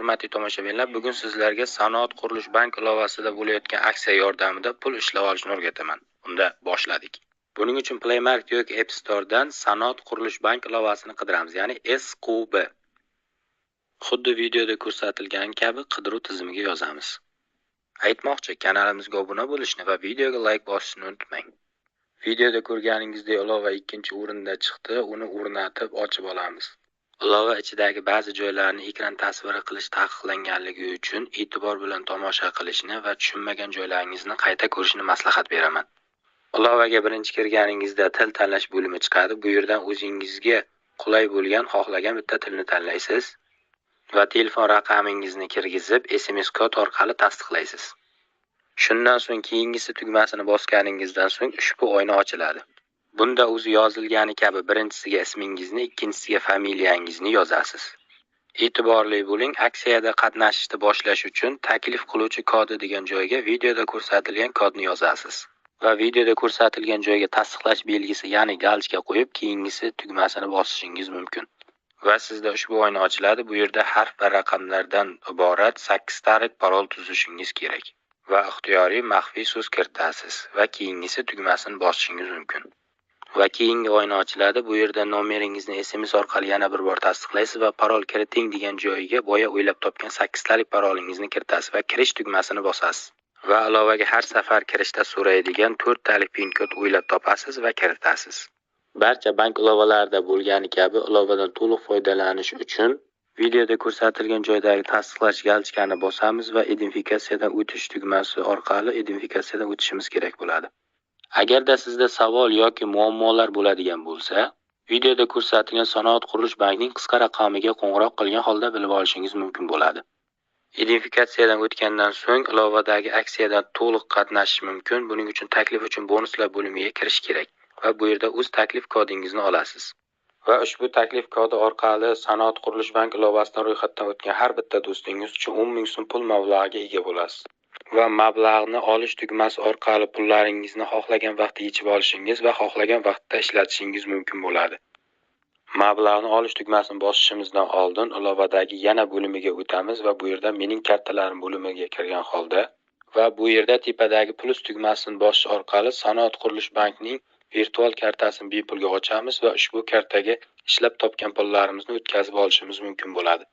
Hurmatli tomoshabinlar, bugun sizlarga Sanoat Qurilish Bank ilovasida bo'layotgan aksiya yordamida pul ishlab olishni o'rgataman. Unda boshladik. Buning uchun Play Market yoki App Store'dan Sanoat Qurilish Bank ilovasini qidiramiz, ya'ni SQB. Xuddi videoda ko'rsatilgani kabi qidiruv tizimiga yozamiz. Aytmoqchi, kanalimizga obuna bo'lishni va videoga like bosishni unutmang. Videoda ko'rganingizdek ilova ikkinchi o'rinda chiqdi, uni o'rnatib ochib olamiz. Ilova ichidagi ba'zi joylarni ekran tasviri qilish taqiqlanganligi uchun e'tibor bilan tomosha qilishni va tushunmagan joylaringizni qayta ko'rishni maslahat beraman. Ilovaga birinchi kirganingizda til tanlash bo'limi chiqadi. Bu yerdan o'zingizga qulay bo'lgan, xohlagan bitta tilni tanlaysiz va telefon raqamingizni kirgizib, SMS kod orqali tasdiqlaysiz. Shundan so'ng keyingisi tugmasini bosganingizdan so'ng ushbu oyna ochiladi. Bunda o'zi yozilgani kabi birinchisiga ismingizni, ikkinchisiga familiyangizni yozasiz. E'tiborli bo'ling, aksiyada qatnashishni boshlash uchun taklif qiluvchi kodi degan joyga videoda ko'rsatilgan kodni yozasiz va videoda ko'rsatilgan joyga tasdiqlash belgisi, ya'ni galchka qo'yib, keyingisi tugmasini bosishingiz mumkin. Va sizda ushbu oyna ochiladi. Bu yerda harf va raqamlardan iborat 8 talik parol tuzishingiz kerak va ixtiyoriy maxfiy so'z kiritasiz va keyingisi tugmasini bosishingiz mumkin. Va keyingi oyna ochiladi. Bu yerda nomeringizni SMS orqali yana bir bor tasdiqlaysiz va parol kiriting degan joyiga boya o'ylab topgan 8 talik parolingizni kiritasiz va kirish tugmasini bosasiz. Va ilovaga har safar kirishda so'raydigan 4 talik pin kod o'ylab topasiz va kiritasiz. Barcha bank ilovalarida bo'lgani kabi ilovadan to'liq foydalanish uchun videoda ko'rsatilgan joydagi tasdiqlash galchkani bosamiz va identifikatsiyadan o'tish tugmasi orqali identifikatsiyadan o'tishimiz kerak bo'ladi. Agarda sizda savol yoki muammolar bo'ladigan bo'lsa, videoda ko'rsatilgan Sanoat Qurilish Bankning qisqa raqamiga qo'ng'iroq qilgan holda bilib olishingiz mumkin bo'ladi. Identifikatsiyadan o'tgandan so'ng ilovadagi aksiyadan to'liq qatnashish mumkin. Buning uchun taklif uchun bonuslar bo'limiga kirish kerak va bu yerda o'z taklif kodingizni olasiz. Va ushbu taklif kodi orqali Sanoat Qurilish Bank ilovasidan ro'yxatdan o'tgan har bitta do'stingiz uchun 10 ming so'm pul mablag'iga ega bo'lasiz. Va mablag'ni olish tugmasi orqali pullaringizni xohlagan vaqtda yechib olishingiz va xohlagan vaqtda ishlatishingiz mumkin bo'ladi. Mablag'ni olish tugmasini bosishimizdan oldin ilovadagi yana bo'limiga o'tamiz va bu yerda mening kartalarim bo'limiga kirgan holda va bu yerda tepadagi plus tugmasini bosish orqali Sanoat Qurilish Bankning virtual kartasini bepulga ochamiz va ushbu kartaga ishlab topgan pullarimizni o'tkazib olishimiz mumkin bo'ladi.